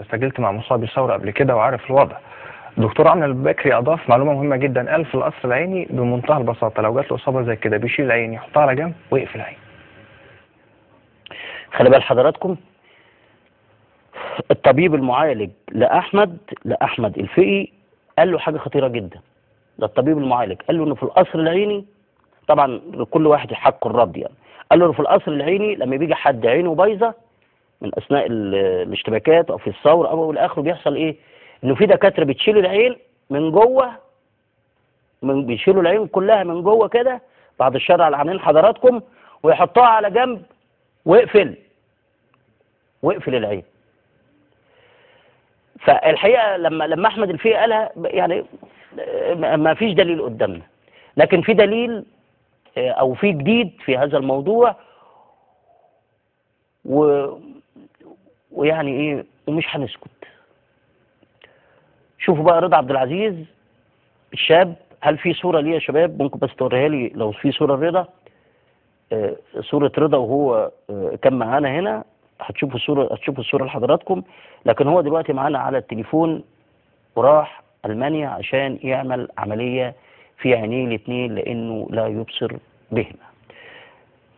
سجلت مع مصابي الثورة قبل كده وعارف الوضع. دكتور عمرو البكري اضاف معلومة مهمة جدا، قال في القصر العيني بمنتهى البساطة لو جات له اصابه زي كده بيشيل العين يحطها على جنب ويقفل العين. خلي بال حضراتكم، الطبيب المعالج لاحمد الفقي قال له حاجة خطيرة جدا. ده الطبيب المعالج قال له انه في القصر العيني، طبعا كل واحد حقه الرد يعني، قال له في القصر العيني لما بيجي حد عينه بايظة من اثناء الاشتباكات او في الثورة او الى اخره، بيحصل ايه؟ انه في دكاترة بتشيل العين من جوه، بيشيلوا العين كلها من جوه كده بعد الشر على عينين حضراتكم، ويحطوها على جنب واقفل العين. فالحقيقة لما احمد الفقي قالها يعني ما فيش دليل قدامنا، لكن في دليل او في جديد في هذا الموضوع، ويعني ايه، ومش هنسكت. شوفوا بقى رضا عبد العزيز الشاب، هل في صورة ليه يا شباب؟ ممكن بس توريها لي لو في صورة رضا، صورة رضا وهو كان معانا هنا، هتشوفوا الصورة، هتشوفوا الصورة لحضراتكم. لكن هو دلوقتي معانا على التليفون وراح ألمانيا عشان يعمل عملية في عينيه الاثنين لأنه لا يبصر بهما.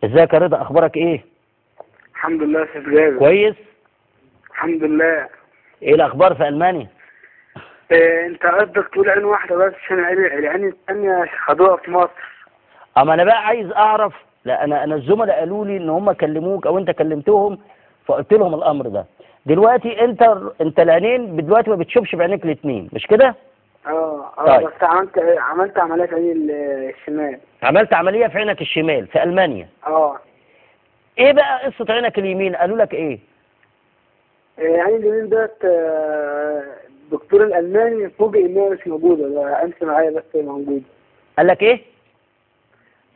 ازيك يا رضا، أخبارك إيه؟ الحمد لله يا أستاذ جابر. كويس؟ الحمد لله. إيه الأخبار في ألمانيا؟ إيه، أنت قصدك تقول عين واحدة بس عشان العين الثانية خدوها في مصر. أما أنا بقى عايز أعرف، لا أنا الزملاء قالوا لي إن هم كلموك أو أنت كلمتهم، فقلت لهم الأمر ده. دلوقتي أنت العينين دلوقتي ما بتشوفش بعينيك الاثنين، مش كده؟ اه طيب. بس عملت عملية في عيني الشمال. عملت عملية في عينك الشمال في ألمانيا. اه. ايه بقى قصة عينك اليمين؟ قالوا لك ايه؟ عيني اليمين دوت الدكتور الألماني فوجئ إن هي مش موجودة، ده عين صناعية بس هي موجودة. قال لك ايه؟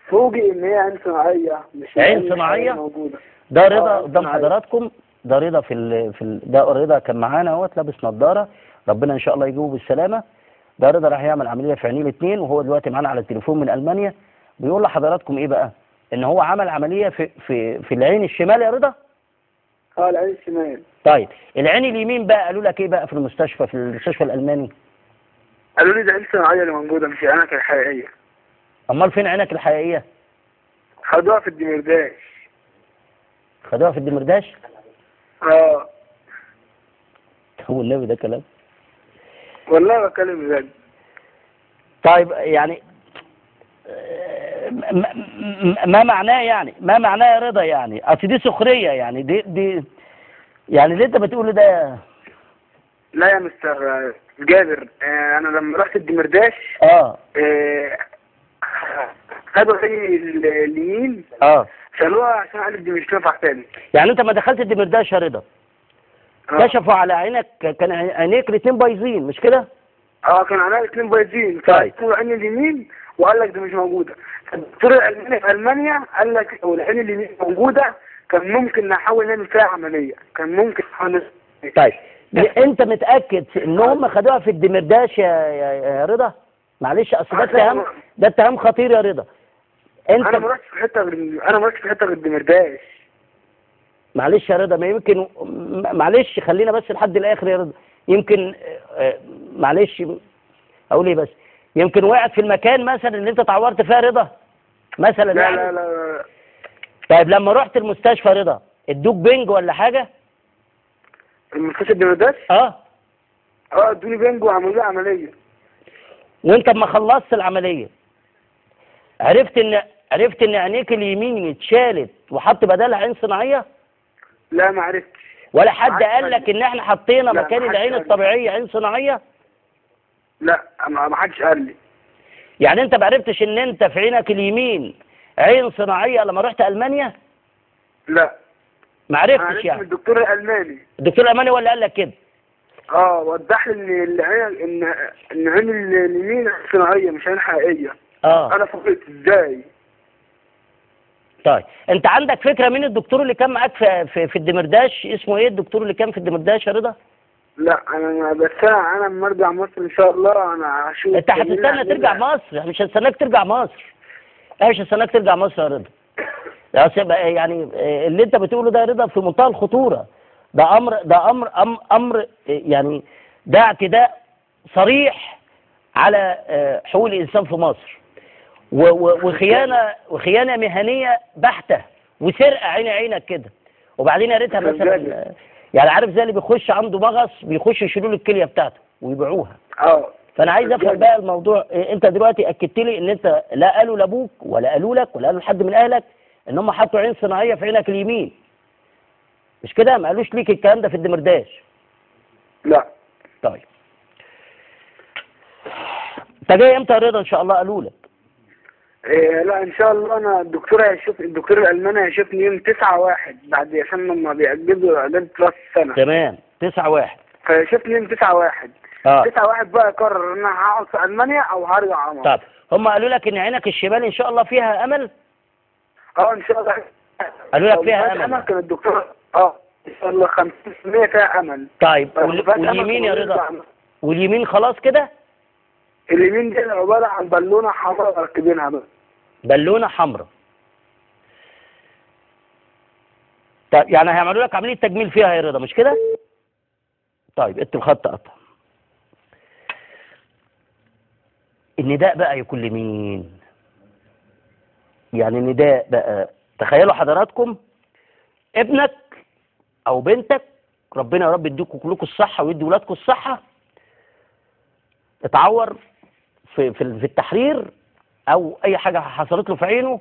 فوجئ إن هي عين صناعية مش عين صناعية موجودة. ده رضا قدام حضراتكم، ده رضا ده رضا كان معانا اهوت لابس نظارة، ربنا إن شاء الله يجيبه بالسلامة. ده رضا راح يعمل عملية في عينيه الاثنين، وهو دلوقتي معانا على التليفون من ألمانيا، بيقول لحضراتكم ايه بقى؟ ان هو عمل عملية في في في العين الشمال يا رضا؟ اه العين الشمال. طيب العين اليمين بقى قالوا لك ايه بقى في المستشفى، في المستشفى الألماني؟ قالوا لي ده عين صناعية اللي موجودة مش عينك الحقيقية. أمال فين عينك الحقيقية؟ خدوها في الدمرداش. خدوها في الدمرداش؟ اه. هو النبي ده كلام؟ والله بتكلم بجد. طيب يعني ما معناه يعني؟ ما معناه يا رضا يعني؟ اصل دي سخرية يعني، دي يعني اللي انت بتقوله ده. لا يا مستر جابر، انا لما رحت الدمرداش خدوا عيني اليمين شالوها عشان قالوا دي مش تنفع تاني. يعني انت ما دخلت الدمرداش يا رضا كشفوا على عينك، كان عينيك الاثنين بايظين مش كده؟ اه كان عينيا الاثنين بايظين. طيب عيني اليمين وقال لك دي مش موجودة. الدكتور الالماني في المانيا قال لك لو العين اليمين موجودة كان ممكن نحاول نعمل فيها عملية، كان ممكن نحاول. طيب انت متاكد ان هم خدوها في الدمرداش يا رضا؟ معلش اصل ده اتهام، ده اتهام خطير يا رضا. انت انا ما رحتش في حتة غير، انا ما رحتش في حتة غير الدمرداش. معلش يا رضا، ما يمكن، معلش خلينا بس لحد الاخر يا رضا، يمكن معلش اقول ايه، بس يمكن وقعت في المكان مثلا اللي انت اتعورت فيها يا رضا مثلا. لا يعني. لا لا. طيب لما رحت المستشفى يا رضا ادوك بنج ولا حاجة؟ المستشفى الدمرداش؟ اه. اه ادوني بنج وعملوا لي عملية. وانت اما خلصت العملية عرفت ان عينيك اليمين اتشالت وحط بدلها عين صناعية؟ لا ما عرفتش. ولا حد قال لك ان احنا حطينا مكان العين الطبيعية عين صناعية؟ لا ما حدش قال لي. يعني انت ما عرفتش ان انت في عينك اليمين عين صناعية لما رحت المانيا؟ لا ما عرفتش يعني. الدكتور الالماني. الدكتور الالماني هو اللي قال لك كده؟ اه وضح لي ان العين ان عين اليمين صناعية مش عين حقيقية. اه انا فوجئت ازاي؟ طيب انت عندك فكرة مين الدكتور اللي كان معاك في الدمرداش؟ اسمه ايه الدكتور اللي كان في الدمرداش يا رضا؟ لا انا بس انا لما ارجع مصر ان شاء الله انا هشوف. انت هتستنى ترجع مصر؟ احنا مش هنستناك ترجع مصر. احنا مش هنستناك ترجع مصر يا رضا. يعني اللي انت بتقوله ده يا رضا في منتهى الخطورة. ده امر، ده امر امر يعني ده اعتداء صريح على حقوق الانسان في مصر، وخيانة مهنية بحته، وسرقة عين عينك كده. وبعدين يا ريتها مثلا يعني عارف زي اللي بيخش عنده مغص بيخش يشيلوا له الكلية بتاعته ويبيعوها. فانا عايز افهم بقى الموضوع. انت دلوقتي اكدت لي ان انت لا قالوا لابوك ولا قالوا لك ولا قالوا لحد من اهلك ان هم حطوا عين صناعية في عينك اليمين، مش كده؟ ما قالوش ليك الكلام ده في الدمرداش؟ لا. طيب انت جاي امتى يا رضا ان شاء الله؟ قالوا لك؟ إيه لا ان شاء الله انا الدكتور هيشوف، الدكتور الالماني هيشوفني يوم 9/1 بعد، عشان لما بيأجزوا اعداد راس السنة. تمام 9/1. فيشوفني يوم 9/1. 9/1 بقى يقرر ان انا هقعد في المانيا او هرجع على مصر. طب هم قالوا لك ان عينك الشمال ان شاء الله فيها امل؟ ان شاء الله قالوا لك فيها امل. كان الدكتور ان شاء الله 50% فيها امل. طيب واليمين يا رضا؟ واليمين خلاص كده؟ اليمين دي عبارة عن بالونه حمراء مركبينها بس. بالونه حمراء. طيب يعني هيعملوا لك عملية تجميل فيها يا رضا، مش كده؟ طيب انت الخط قطع. النداء بقى يكون لمين؟ يعني النداء بقى، تخيلوا حضراتكم ابنك او بنتك، ربنا يا رب يديكم كلكم الصحة ويدي ولادكم الصحة، اتعور في في التحرير او اي حاجة حصلت له في عينه،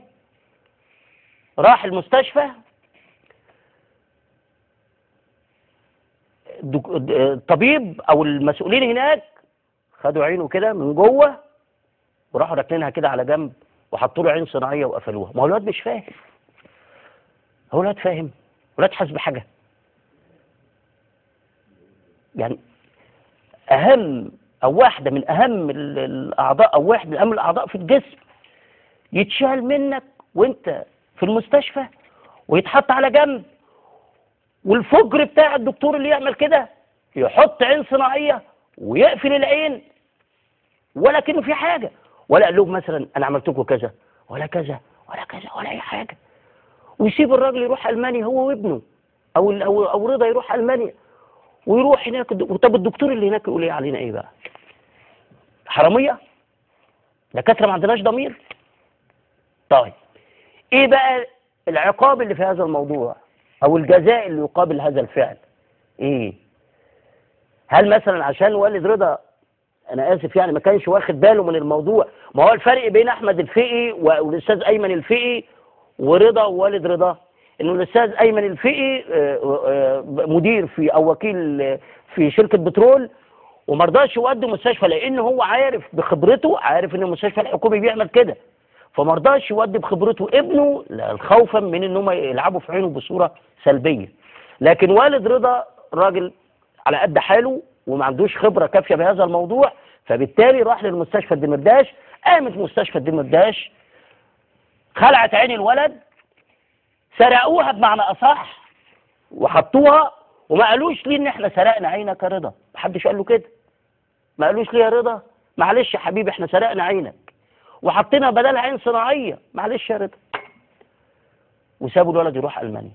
راح المستشفى، الطبيب او المسؤولين هناك خدوا عينه كده من جوه وراحوا راكنينها كده على جنب وحطوا له عين صناعية وقفلوها. ما هو الواد مش فاهم، هو الواد فاهم؟ الواد حاسس بحاجة؟ يعني اهم او واحدة من اهم الاعضاء او واحد من اهم الاعضاء في الجسم يتشال منك وانت في المستشفى ويتحط على جنب، والفجر بتاع الدكتور اللي يعمل كده يحط عين صناعية ويقفل العين ولا كأنه في حاجة، ولا قال لهم مثلا انا عملت لكم كذا ولا كذا ولا كذا ولا اي حاجة، ويسيب الراجل يروح المانيا هو وابنه او او او رضا يروح المانيا ويروح هناك. طب الدكتور اللي هناك يقول ايه علينا؟ ايه بقى؟ حرامية؟ دكاترة ما عندناش ضمير؟ طيب ايه بقى العقاب اللي في هذا الموضوع او الجزاء اللي يقابل هذا الفعل؟ ايه؟ هل مثلا عشان والد رضا، انا اسف يعني، ما كانش واخد باله من الموضوع؟ ما هو الفرق بين احمد الفقي والاستاذ ايمن الفقي ورضا ووالد رضا، انه الاستاذ ايمن الفقي مدير في او وكيل في شركة بترول وما رضاش يودي مستشفى لان هو عارف بخبرته، عارف ان المستشفى الحكومي بيعمل كده، فما رضاش يودي بخبرته ابنه خوفا من ان هم يلعبوا في عينه بصورة سلبية. لكن والد رضا راجل على قد حاله وما عندوش خبره كافيه بهذا الموضوع، فبالتالي راح للمستشفى الدمرداش. قامت مستشفى الدمرداش خلعت عين الولد، سرقوها بمعنى اصح وحطوها، وما قالوش ليه ان احنا سرقنا عينك يا رضا، محدش قال له كده، ما قالوش ليه يا رضا معلش يا حبيبي احنا سرقنا عينك وحطينا بدلها عين صناعية، معلش يا رضا، وسابوا الولد يروح المانيا.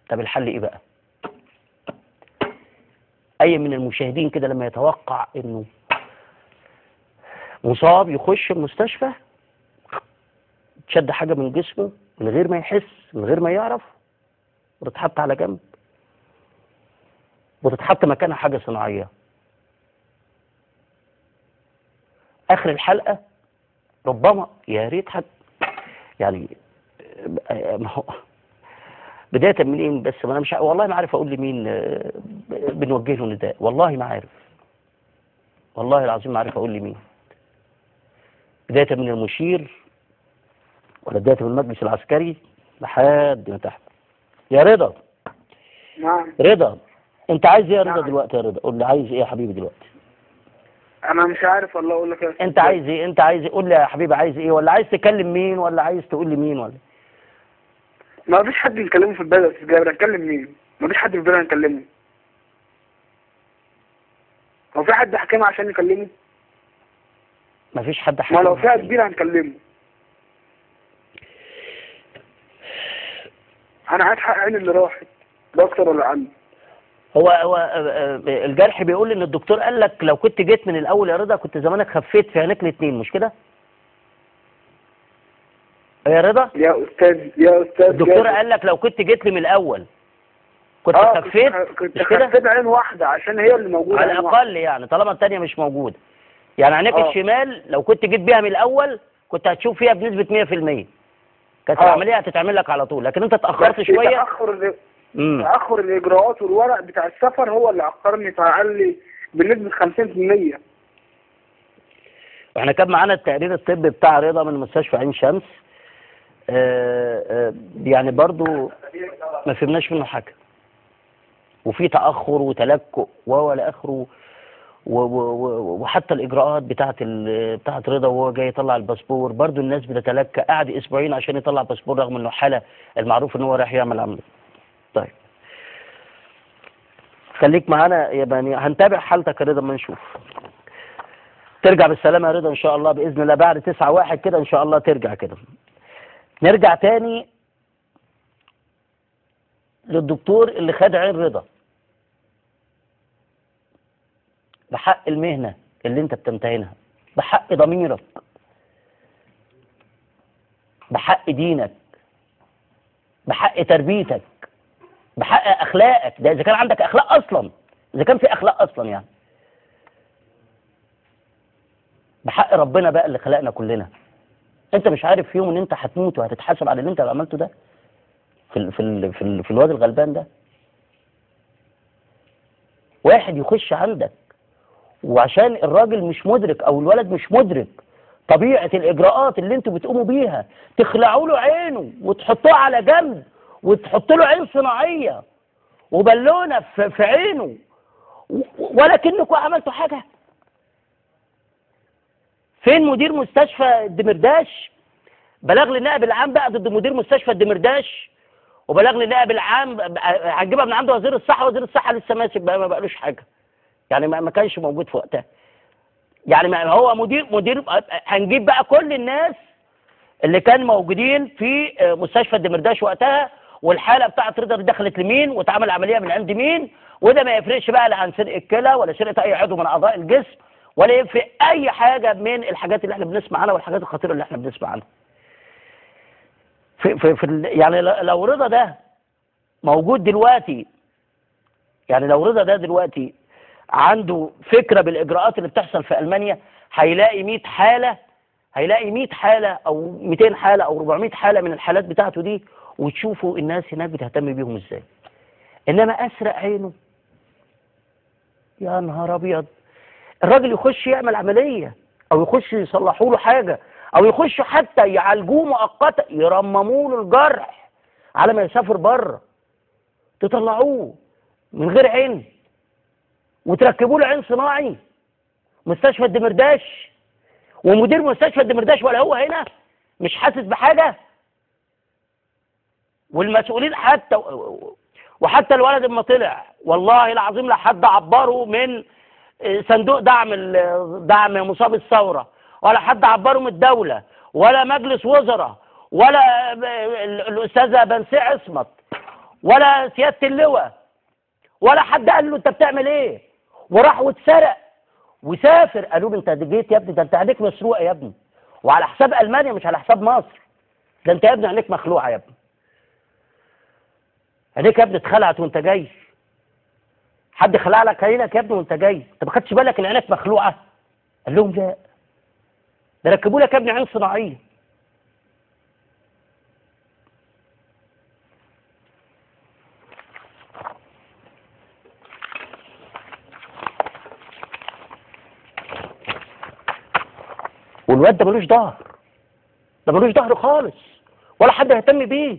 طب الحل ايه بقى؟ اي من المشاهدين كده لما يتوقع انه مصاب يخش المستشفى تشد حاجة من جسمه من غير ما يحس من غير ما يعرف وتتحط على جنب وتتحط مكانها حاجة صناعية، اخر الحلقة ربما يا ريت حد يعني، ما هو بداية منين بس، ما انا مش والله ما عارف اقول لمين بنوجه له نداء، والله ما عارف، والله العظيم ما عارف اقول لمين، بداية من المشير ولا بداية من المجلس العسكري لحد ما تحت. يا رضا. نعم رضا، انت عايز ايه يا رضا؟ نعم. دلوقتي يا رضا قول لي عايز ايه يا حبيبي دلوقتي؟ انا مش عارف والله اقول لك. انت عايز ايه؟ انت عايز ايه؟ قول لي يا حبيبي عايز ايه، ولا عايز تكلم مين، ولا عايز تقول لي مين؟ ولا ما فيش حد نكلمه في البلد يا استاذ جابر، هنكلم مين؟ ما فيش حد في البلد نكلمه. هو في حد حكيم عشان نكلمه؟ ما فيش حد حكيم. ما لو فيها كبيرة هنكلمه. انا عايز حق عيني اللي راحت، ده اكتر ولا اقل. هو الجرح بيقول ان الدكتور قال لك لو كنت جيت من الاول يا رضا كنت زمانك خفيت في عينيك الاثنين، مش كده؟ يا رضا؟ يا استاذ يا استاذ، الدكتور قال لك لو كنت جيت لي من الاول كنت خفيت، كنت خفيت عين واحدة عشان هي اللي موجودة على الاقل، يعني طالما الثانية مش موجودة. يعني عينيك الشمال لو كنت جيت بيها من الاول كنت هتشوف فيها بنسبة 100%، كانت العملية هتتعمل لك على طول، لكن انت اتاخرت شوية. تاخر الاجراءات والورق بتاع السفر هو اللي اخرني، فقال لي بنسبة 50%. واحنا كان معانا التقرير الطبي بتاع رضا من مستشفى عين شمس، يعني برضو ما فهمناش منه حاجة، وفي تاخر وتلكؤ ولا اخره، وحتى الاجراءات بتاعه رضا وهو جاي يطلع الباسبور برضو الناس بتتلكأ، قعد اسبوعين عشان يطلع باسبور رغم انه حاله المعروف ان هو رايح يعمل عملية. طيب خليك معانا يا بني، هنتابع حالتك يا رضا ما نشوف. ترجع بالسلامة يا رضا ان شاء الله باذن الله، بعد 9/1 كده ان شاء الله ترجع كده. نرجع تاني للدكتور اللي خد عين رضا بحق المهنة اللي انت بتمتهنها، بحق ضميرك، بحق دينك، بحق تربيتك، بحق اخلاقك، ده اذا كان عندك اخلاق اصلا، اذا كان في اخلاق اصلا يعني، بحق ربنا بقى اللي خلقنا كلنا. انت مش عارف في يوم ان انت هتموت وهتتحاسب على اللي انت عملته ده في ال في ال في, ال في الواد الغلبان ده. واحد يخش عندك وعشان الراجل مش مدرك او الولد مش مدرك طبيعة الاجراءات اللي انتوا بتقوموا بيها، تخلعوا له عينه وتحطوه على جنب وتحط له عين صناعية وبالونه في عينه، ولكنكم عملتوا حاجة. فين مدير مستشفى الدمرداش؟ بلاغ للنائب العام بقى ضد مدير مستشفى الدمرداش، وبلاغ للنائب العام هنجيبها من عند وزير الصحة، وزير الصحة لسه ماسك بقى ما بقالوش حاجة، يعني ما كانش موجود في وقتها. يعني ما هو مدير هنجيب بقى كل الناس اللي كان موجودين في مستشفى الدمرداش وقتها، والحالة بتاعت رضا دي دخلت لمين واتعمل عملية من عند مين، وده ما يفرقش بقى لا عن سرقه كلى ولا سرقه اي عضو من اعضاء الجسم، ولا يفرق اي حاجة من الحاجات اللي احنا بنسمع عنها والحاجات الخطيرة اللي احنا بنسمع عنها. في في في يعني لو رضا ده موجود دلوقتي، يعني لو رضا ده دلوقتي عنده فكرة بالاجراءات اللي بتحصل في المانيا، هيلاقي 100 حاله، هيلاقي 100 حاله او 200 حاله او 400 حاله من الحالات بتاعته دي، وتشوفوا الناس هناك بتهتم بيهم ازاي. انما اسرق عينه، يا نهار ابيض، الراجل يخش يعمل عملية او يخش يصلحوا له حاجة او يخشوا حتى يعالجوه مؤقتا، يرمموا له الجرح على ما يسافر بره، تطلعوه من غير عين وتركبوا له عين صناعي. مستشفى الدمرداش ومدير مستشفى الدمرداش ولا هو هنا مش حاسس بحاجة، والمسؤولين حتى، وحتى الولد لما طلع والله العظيم لا حد عبره من صندوق دعم مصاب الثورة، ولا حد عبره من الدولة، ولا مجلس وزراء، ولا الاستاذة بنسي عصمت، ولا سيادة اللواء، ولا حد قال له انت بتعمل ايه، وراح واتسرق وسافر. قالوا له انت جيت يا ابني، ده انت عينيك مسروقه يا ابني، وعلى حساب المانيا مش على حساب مصر، ده انت يا ابني عينيك مخلوعه يا ابني، عينيك يا ابني اتخلعت وانت جاي، حد خلع لك عينك يا ابني وانت جاي، انت ما خدتش بالك ان عينك مخلوعه؟ قال لهم لا، ده ركبوا لك يا ابني عين صناعية. والواد ده ملوش ظهر، ده ملوش ظهر خالص، ولا حد يهتم بيه،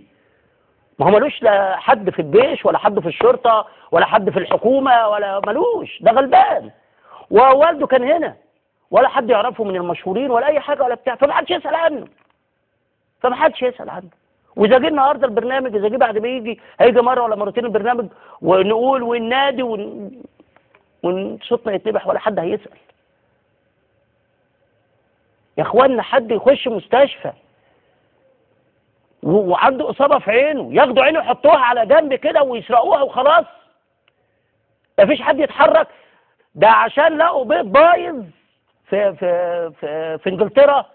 ما هو ملوش لا حد في الجيش ولا حد في الشرطة ولا حد في الحكومة، ولا ملوش، ده غلبان، ووالده كان هنا ولا حد يعرفه من المشهورين ولا أي حاجة ولا بتاع، فما حدش يسأل عنه، فما حدش يسأل عنه. وإذا جه النهارده البرنامج، إذا جه بعد ما يجي، هيجي مرة ولا مرتين البرنامج ونقول وننادي وصوتنا يتنبح ولا حد هيسأل. يا اخوانا حد يخش مستشفى وعنده اصابه في عينه، ياخدوا عينه يحطوها على جنب كده ويسرقوها وخلاص، مفيش حد يتحرك. ده عشان لقوا بيض بايظ في في في في انجلترا،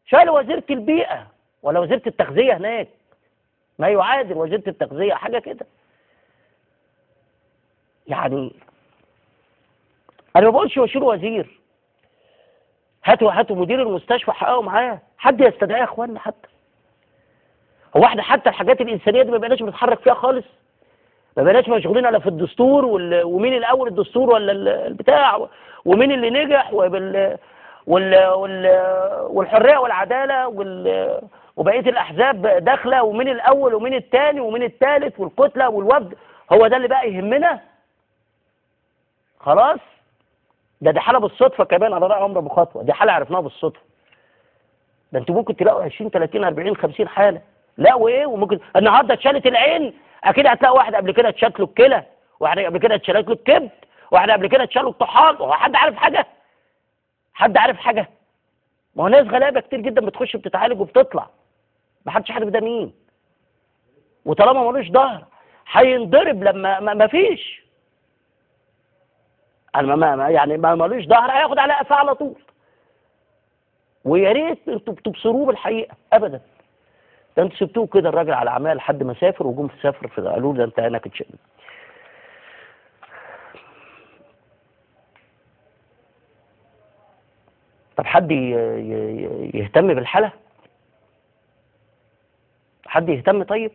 شالوا وزيره البيئة ولا وزيره التغذية هناك، ما يعادل وزيره التغذية حاجة كده. يعني انا ما بقولش وشيلوا وزير، هاتوا مدير المستشفى حققوا معاه، حد يستدعيه يا اخوانا. حتى هو احنا حتى الحاجات الانسانية دي ما بقيناش بنتحرك فيها خالص، ما بقيناش مشغولين الا في الدستور ومين الاول الدستور ولا البتاع، ومين اللي نجح والحرية والعدالة وبقية الاحزاب داخله، ومين الاول ومين الثاني ومين الثالث والكتله والوفد. هو ده اللي بقى يهمنا؟ خلاص، ده حاله بالصدفة كمان، على راي عمرو ابو خطوة، دي حاله عرفناها بالصدفة. ده انتوا ممكن تلاقوا 20 30 40 50 حاله، لا وايه، وممكن النهارده اتشالت العين، اكيد هتلاقي واحد قبل كده اتشالت له الكلى، واحد قبل كده اتشالت له الكبد، واحد قبل كده اتشال له الطحال. هو حد عارف حاجة؟ حد عارف حاجة؟ ما هو ناس غلابة كتير جدا بتخش بتتعالج وبتطلع، ما حدش عارف ده مين. وطالما ملوش ظهر هينضرب لما ما فيش، انا ما يعني ما ملوش ظهر هياخد على قفاه على طول. ويا ريت انتوا بتبصروه بالحقيقة ابدا. ده انتوا سبتوه كده الراجل على عمال لحد ما سافر، وجم في سافر في قالوا له ده انت عينك اتشالت. طب حد يهتم بالحالة؟ حد يهتم؟ طيب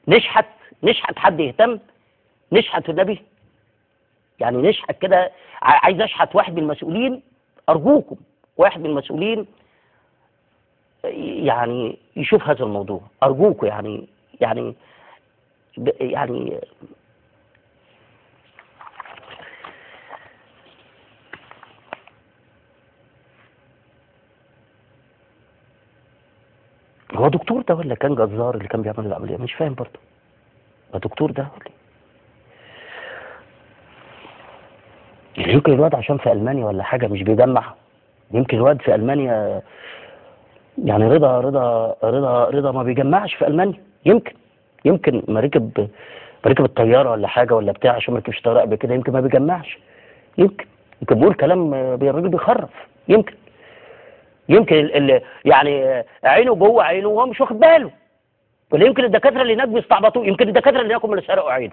نشحت، نشحت، حد يهتم؟ نشحت في النبي يعني، نشحت كده. عايز اشحت واحد من المسؤولين، ارجوكم واحد من المسؤولين يعني يشوف هذا الموضوع، ارجوكم. يعني يعني يعني هو دكتور ده ولا كان جزار اللي كان بيعمل العملية؟ مش فاهم برضه، هو دكتور ده ولا يعني؟ يمكن الواد عشان في ألمانيا ولا حاجة مش بيجمع، يمكن الواد في ألمانيا يعني رضا رضا رضا رضا ما بيجمعش في ألمانيا، يمكن ما ركب الطيارة ولا حاجة ولا بتاع، عشان ما ركبش طيارة قبل كده، يمكن ما بيجمعش، يمكن بيقول كلام الراجل بيخرف، يمكن يعني عينه جوه عينه وهو مش واخد باله، ولا يمكن الدكاترة اللي هناك بيستعبطوه، يمكن الدكاترة اللي هناك هم اللي سرقوا عينه.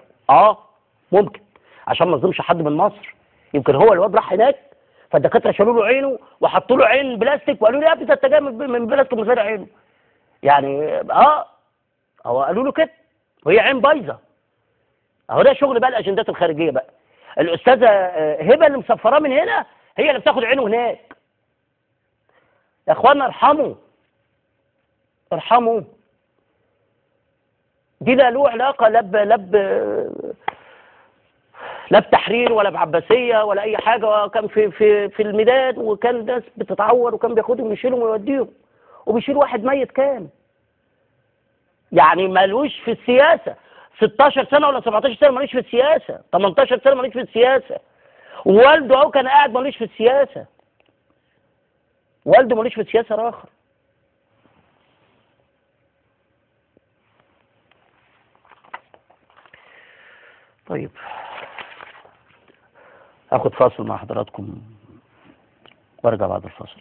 ممكن، عشان ما نظلمش حد من مصر، يمكن هو الواد راح هناك فالدكاتره شالوا له عينه وحطوا له عين بلاستيك وقالوا له يا ابني ده انت جاي من بلاستيك من غير عينه. يعني هو قالوا له كده وهي عين بايظة. اهو ده شغل بقى الاجندات الخارجية بقى. الاستاذة هبه اللي مسفراه من هنا هي اللي بتاخد عينه هناك. يا اخوانا ارحموا، ارحموا، دي لا له علاقة لا لا بتحرير ولا بعباسيه ولا اي حاجة. كان في في في الميدان، وكان ناس بتتعور، وكان بياخدهم يشيلهم ويوديهم، وبيشيل واحد ميت كان يعني مالوش في السياسة. 16 سنة ولا 17 سنة مالوش في السياسة، 18 سنة مالوش في السياسة، ووالده اهو كان قاعد مالوش في السياسة، والده مالوش في السياسة راخر. طيب هاخد فاصل مع حضراتكم وارجع بعد الفاصل.